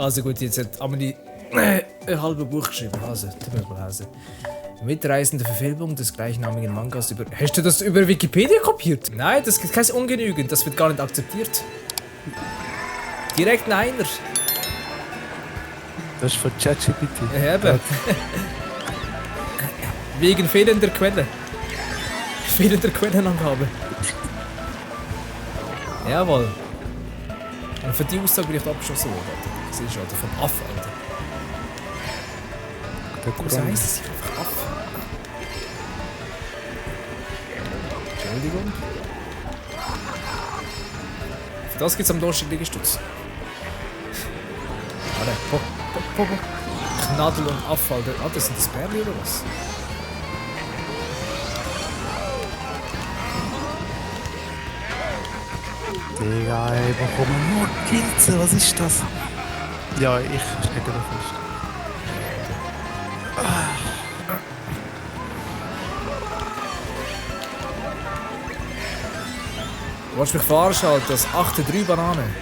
Also gut, jetzt hat Amelie ein halbes Buch geschrieben. Also, tut mir mal lesen. Mitreisende Verfilmung des gleichnamigen Mangas über... Hast du das über Wikipedia kopiert? Nein, das ist kein Ungenügend. Das wird gar nicht akzeptiert. Direkt ein Einer. Das ist von ChatGPT. Ja, eben. Wegen fehlender Quelle. Fehlender Quellenangabe. Jawohl. Und für die Aussage bin ich abgeschossen worden, Alter. Das ist Alter, vom Aff, Alter. Wieso heisst es einfach Aff? Entschuldigung. Für das gibt es am Donnerstag Liegestütz. Warte, po. Knadel und Aff, Alter. Ah, das sind das Bärli oder was? Digga, ey, wo kommen nur Pilze? Was ist das? Ja, ich stecke da fest. Du willst mich verarschen, Alter. Das achte 3 Bananen.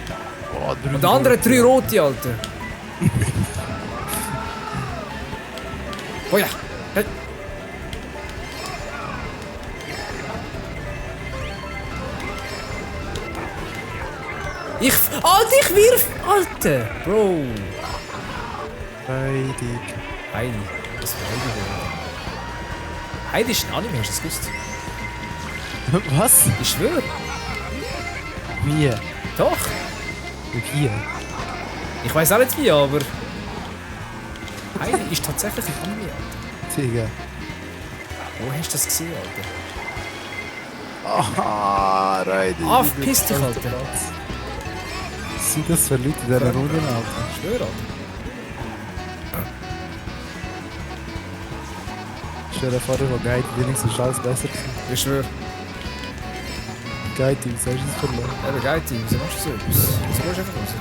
Oh, Und der andere 3 rote, Alter. Oh ja. Hey. Alter, ich wirf! Alter! Bro! Heidig. Heidi. Was für Heidi denn? Heidi ist ein Anime, hast du das gewusst? Was? Ich schwöre. Wie? Doch. Wie? Ich weiß auch nicht wie, aber... Heidi ist tatsächlich ein Anime, Alter. Digga. Wo hast du das gesehen, Alter? Ah, Heidig. Ah, verpiss dich, Alter. Was sind das für Leute in dieser Runde, Alter? Ich schwöre, Alter. Stell dir vor, ich war Guide, wenigstens alles besser gewesen. Ich schwöre. Guide, was hast du das verloren? Eben, geil, Team. Wieso machst du so etwas? Wieso gehst du einfach raus?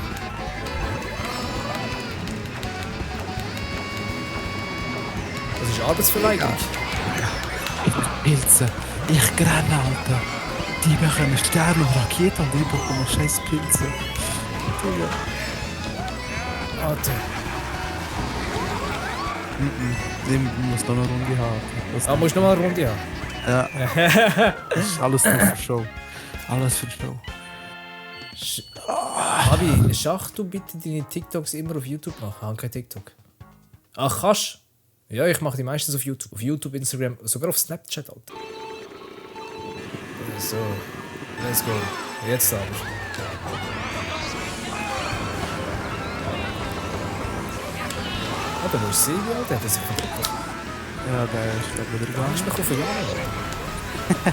Das ist Arbeitsverweigerung. Pilze. Ich grenne, Alter. Die bekommen Sterne und Raketen und ich bekomme scheiß Pilze. Digga. Alter. Ich muss noch eine Runde haben. Ah, musst du noch mal eine Runde haben? Ja. Das ist alles nur für Show. Alles für Show. Abi, schaff du bitte deine TikToks immer auf YouTube machen? Ich habe kein TikTok. Ach, kannst? Ja, ich mache die meistens auf YouTube. Auf YouTube, Instagram, sogar auf Snapchat, Alter. So, let's go. Jetzt aber. Alter, wo ist Sebi, Alter? Hat er sich verdrückt? Ja, der ist wieder Du gegangen. hast mich auf Jahre, Alter.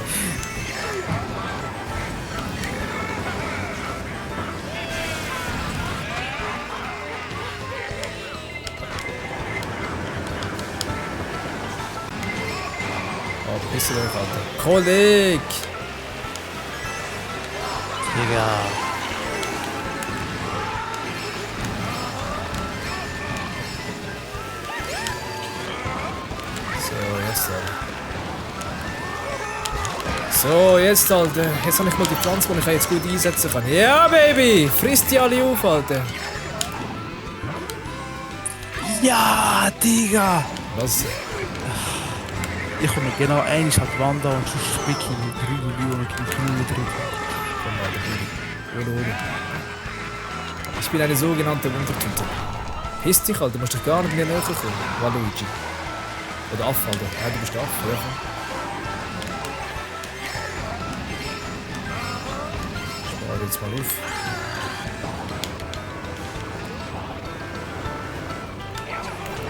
Oh, piss dich, Alter. Kolleg! Digga. So, jetzt, Alter. Jetzt habe ich mal die Pflanze, die ich jetzt gut einsetzen kann. Ja, Baby! Frisst die alle auf, Alter. Ja, Digga. Was? Ich komme genau einmal an die Wand an und sonst wirklich mit 3 Millionen mit dem Knie drücken. Komm, Alter, hol. Ich bin eine sogenannte Wundertüte. Piss dich, Alter. Du musst doch gar nicht mehr näher kommen. Waluigi. Oder Aff, Alter. Ja, du bist Aff, ja. Spar jetzt mal auf.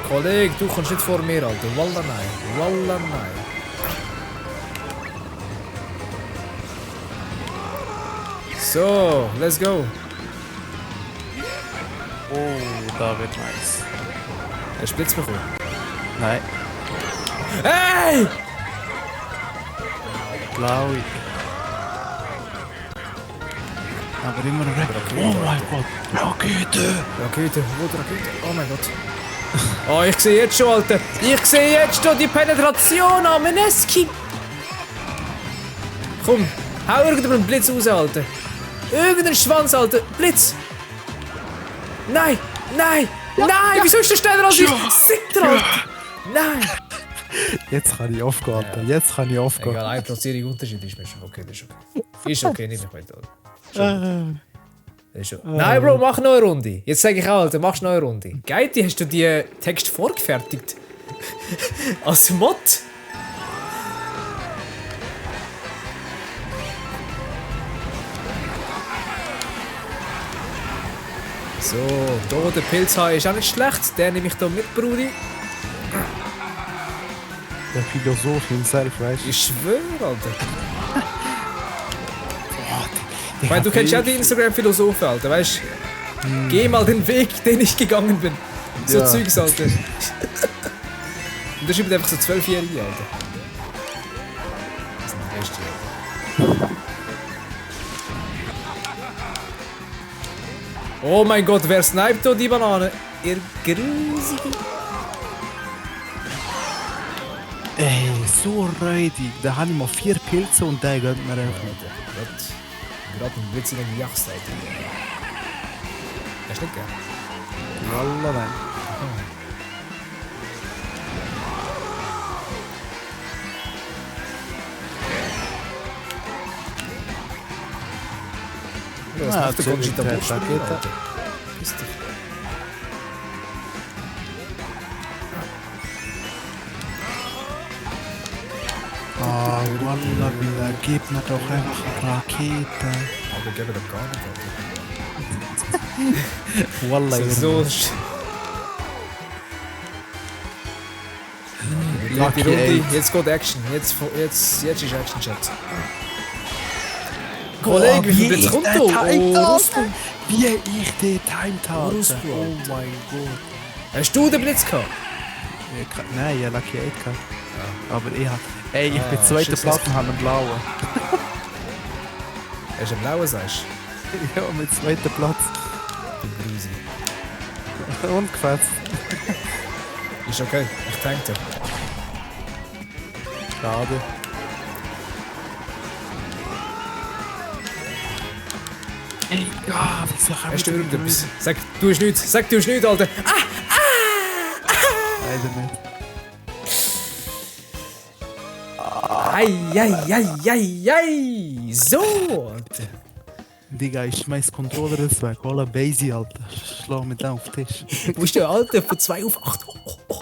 Kollege, du kommst nicht vor mir, Alter. Wallah nein. Wallah nein. So, let's go. Oh, da wird nice. Hast du Blitz bekommen? Nein, Hey! blau. Aber immer noch Rakete. Oh mein Gott, Rakete! Rakete, wo die Rakete? Oh mein Gott. Oh, ich sehe jetzt schon, Alter. Ich sehe jetzt schon die Penetration an Meneski. Komm, hau irgendeinen Blitz raus, Alter. Irgendein Schwanz, Alter. Blitz. Nein. Nein! Nein! Wieso ist der schneller als ich? Sitter, Alter! Nein! Jetzt kann ich aufgehen, Alter. Jetzt kann ich aufgehen. Egal, ein Platzierung Unterschied ist mir schon okay. Das ist okay. Ist okay, nicht mehr mit. Ist schon. Nein, Bro, mach noch eine Runde. Jetzt sage ich auch, Alter, machst noch eine Runde. Geiti, hast du die Text vorgefertigt? Als Mod? So, hier der Pilzhai ist auch nicht schlecht. Den nehme ich hier mit, Brudi. Der Philosoph himself, weißt du? Ich schwöre, Alter. Weil du kennst ja die Instagram-Philosophen, Alter, weißt du? Geh mal den Weg, den ich gegangen bin. So Ja. Zeugs, Alter. Und das schreibt einfach so 12-Jährige, Alter. Das sind die Besten, Alter. Oh mein Gott, wer sniped da die Banane? Ihr Grusige. Ey, so räudig. Da habe ich mal 4 Pilze und der gönnt mir einfach. Gerade ein Blitz in den Jachs, Alter. Das ist nicht gern. Wallah, nein. Was Ah, macht der Conchita der Wurst? Rakete. Alter? Ist der... Ah, Wallah, Billah, gib mir doch einfach eine Rakete. Aber geben doch gar nicht, Alter. Wallah, So... Lucky Die Runde, Eight. jetzt geht Action. Jetzt ist Action, Chat. Kollege, wie viel Blitz kommt da? Oh, Ruspo. Wie ich den timed habe. Ruspo, Oh Alter. mein Gott. Hast du den Blitz gehabt? Nein, ich habe Lucky 8 gehabt. Aber ich habe... Ey, ich bin zweiter Schiss, Platz und habe einen blauen. Hast du einen blauen, sagst Ja, mit zweiter Platz. du? Du Grusi. Und gefetzt. Ist okay, ich denke dir. Schade. Ey, ja, wieso kann Hast du irgendetwas? Sag, du hast nichts. Sag, du hast nichts, Alter. Leider nicht. Ei. So, Alter. Digga, ich schmeiß Controller ins weg. Holla Basie, Alter. Schlag mit dem auf den Tisch. Du bist der Alter von 2 auf 8. Oh.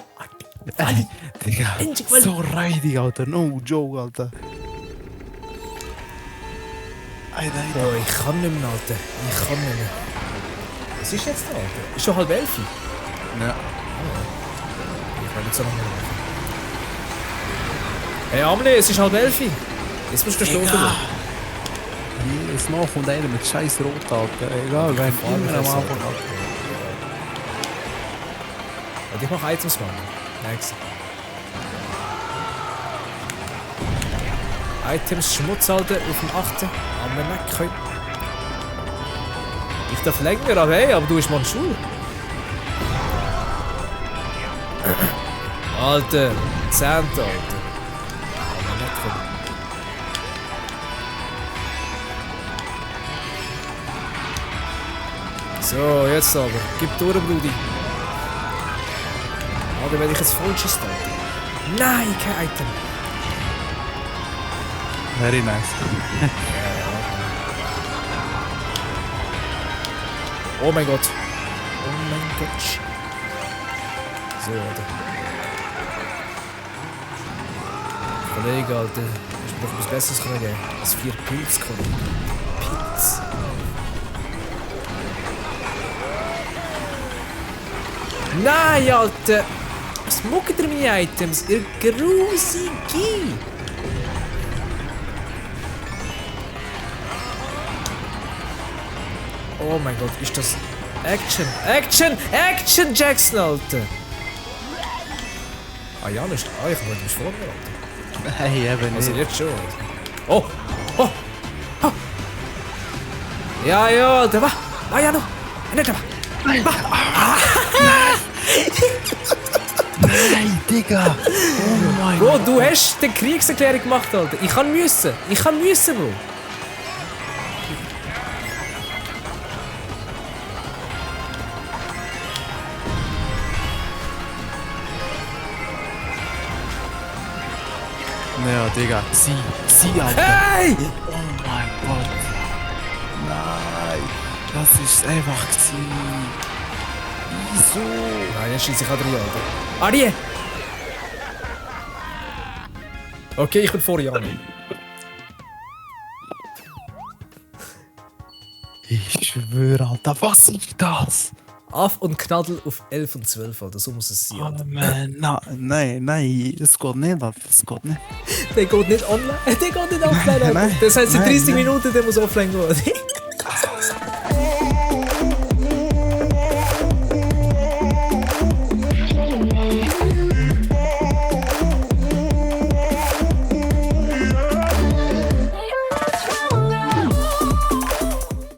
Ey, Digga, Endlich mal. so räudig, Alter. No joke, Alter. Alter. Oh, ich kann nicht mehr, Alter. Ich kann nicht mehr. Was ist jetzt da, Alter? Ist schon 10:30. Ja. Ich will nicht so lange machen. Hey, Amelie, es ist 10:30. Jetzt musst du schlafen. Digga. Jedes Mal kommt einer mit scheiß Rot, Alter. Egal, wer immer am Anfang, Alter. Und ich mach Items, Mann. Next. Items Schmutz, Alter, auf dem 8. Am Neck. Ich darf länger, aber hey, aber du bist mal in Schule. Alter, 10. Alter. Am Neck. So, jetzt aber. Gib durch, Brudi. Oder wenn ich jetzt falsches da. Nein, kein Item. Very nice. Oh mein Gott. Oh mein Gott. So, Alter. Kollege, Alter. Ich brauche etwas Besseres geben. Als 4 Pilz, Kollege. Pilz. Nein, Alter. Was muckt ihr meine Items? Ihr Grusigi. Oh mein Gott, ist das... Action, Jackson, Alter! Ah ja, nicht. Ah, ich wollte mich vorne, Alter. Hey, eben Also nicht. jetzt schon, Alter. Oh! Ja, Alter, wah! Ah ja, noch! Nicht aber! Nein, Digga! Oh mein Bro, du hast die Kriegserklärung gemacht, Alter. Ich kann müssen, Bro. Ja, Digga. Sie, Alter. Hey! Oh mein Gott. Nein. Das ist einfach gewesen. Wieso? Nein, jetzt schieße ich auch rein, Alter. Ari! Okay, ich bin vor Jani. Ich schwöre, Alter, was ist das? Af und Knadel auf 11 und 12, Alter. So muss es sein, Oh Alter. man, nein, das geht nicht, Alter, das geht nicht. Der geht nicht online. Der geht nicht offline, Alter. Nein, Das heißt, in nein, 30 nein. Minuten, der muss offline gehen.